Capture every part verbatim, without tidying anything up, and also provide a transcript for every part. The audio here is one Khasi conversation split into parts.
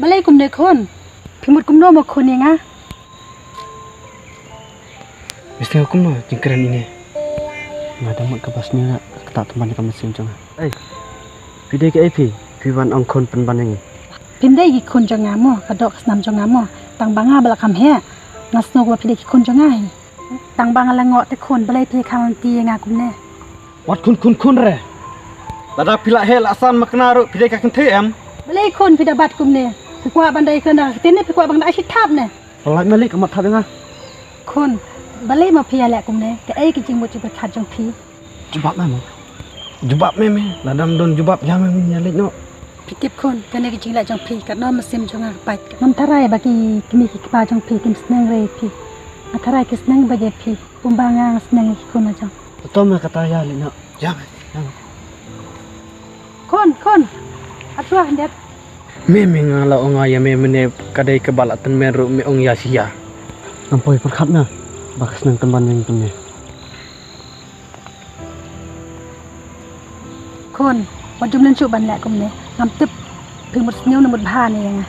Balei kumne khun? Phi mut kumno mo khun ïa nga? Mesti hukum mo jingkren ine. Nga da mut kaba sniew ïa kata tymmen ïa ka mynsiem jong nga. Ei, phi dei kaei phi? Phi wan ong khun pynban ïa ngi. Phim dei ki khun jong nga mo, ka doh ka snam jong nga mo. Tang ba nga ba la kham heh, nga sngew ba phi dei ki khun jong nga hi. Tang ba nga la ngoh te khun, balei phi khang lynti ïa nga kumne? Wat khun khun khun re. Lada phi la heh la san makna ruh phi dei ka kynthei em? Balei khun phi da bat kumne? Phi kwah ban da ïakren da ka ktien ne phi kwah ban da ai shi thap ne? Pynlait malik amat thap ïa nga. Khun, balei ma phi ïaleh kumne? Kaei ka jingmut jingpyrkhat jong phi? Jubab me mo. Jubab me me. Lada ym don jubab ïa me me ïa leit noh. Phi tip khun, kane ka jingleh jong phi, katno mynsiem jong nga ka pait. Ngam tharai ba ki kmie ki kpa jong phi kim sneng re ïa phi. Nga tharai ki sneng bha ïa phi. Kumba nga nga sneng ïa ki khun la jong. Uto me kata ïa leit noh. Ïa me. Ïa me. Khun, khun. Atuh hyndet. Me me nga la ong ïa me mynne ka dei kaba la tymmen ruh me ong ïa shi ïa. Ngam poi pyrkhat na ba ka sneng tymmen ïa ngi kumne. Khun, wat jum lynti shuh ban leh kumne. Ngam tip phi mut sniew ne mut bha ne ïa nga.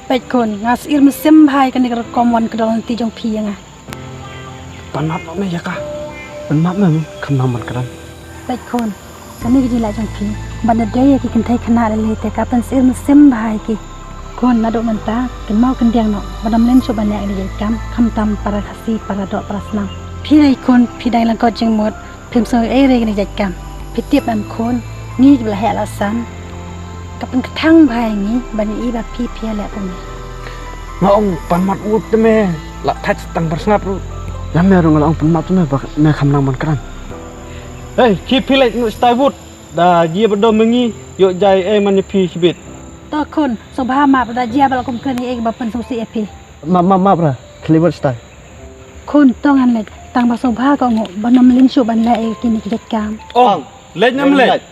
Peit khun, nga sngewsih mynsiem bha ïa kane ka rukom wan kdor lynti jong phi ïa nga. Pan map me ïa ka. Pan map me, kham nang ban kren. Peit khun, kane ka jingleh jong phi ban da dei ïa ki kynthei khynnah lei lei te ka pynsngewsih mynsiem bha ïa ki. Khun, naduh mynta kynmaw kyndiang noh, ba dang ym lynti shuh ban leh ïa kane ka jait kam, khamtam para Khasi, para doh, para snam. Phi dei khun, phi dang lyngkot jingmut, phim sngew ei re ïa kane ka jait kam. Phi tip em khun, ngi kiba la heh la san, ka pynkthang bha ïa ngi ban ïohi ba phi phi ïaleh kumne. Nga ong pan map ut te me, la thait tang bar sngap ruh. Ïa me ruh nga la ong pan map te me ba me kham nang ban kren. Hei, khie phi leit noh shatai bud. Da jia ba dom ma ngi, ïoh jia ei man ïa phi shibit. To khun, sngewbha map, da jia ba la kum kren ei ba pynsngewsih ïa phi. Map map map ra, khie leit bud shatai. Khun, to ngan leit, tang ba sngewbha ka ong ba ngam lynti shuh ban leh ïa kine ki jait kam. Ong, leit ngam leit.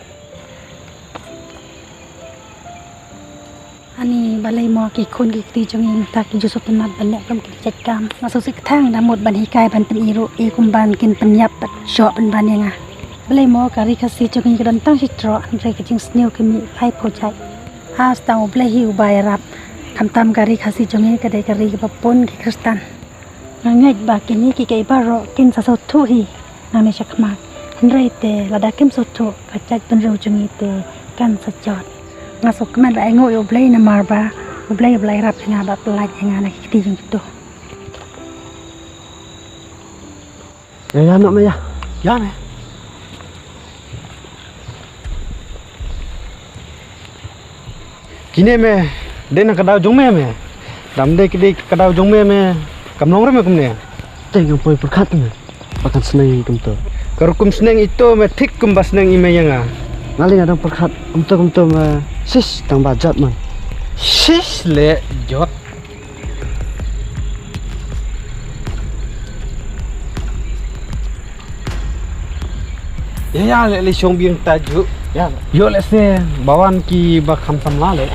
Ani balei mo ki khun ki kti jong ngi mynta ki ju sngewtynnat ban leh kum kine ki jait kam. Nga sngewsih kthang da mut ban hikai ban pyni ruh ïa kumban kin pynïap bad shoh pynban ïa nga. Balei mo ka ri Khasi jong ngi ka don tang shi troh hynrei ka jingsniew ka mih laiphew jait. Has tang U Blei hi uba ïarap. Khamtam ka ri Khasi jong ngi ka dei ka ri kaba pun ki Khristan. Nga ngeit ba kine kiei kiei baroh kin sa sngewthuh hi nangne shakhmat. Hynrei te lada kim sngewthuh ka jaitbynriew jong ngi te kan sa jot. Nga sngewkmen ba ainguh ïa U Blei namar ba U Blei uba la ïarap ïa nga bad pyllait ïa nga na ki kti jong kito. Ïa, ïa, noh me ïa. Ïa me. Kine me, dei na ka daw jong me me. Dam dei ki dei ka daw jong me me. Kam long re me kumne. Te ngam poi pyrkhat me. Ba kan sneng ïa kumto. Ka rukom sneng ito me thik kumba sneng i me ïa nga. Nga lei nga dang pyrkhat kumto kumto me. Sis tang ba jot man. Sis le jot. Ïa ïa le le shong biang ta ju. Ïa. Ïoh le se ba wan ki ba kham samla le.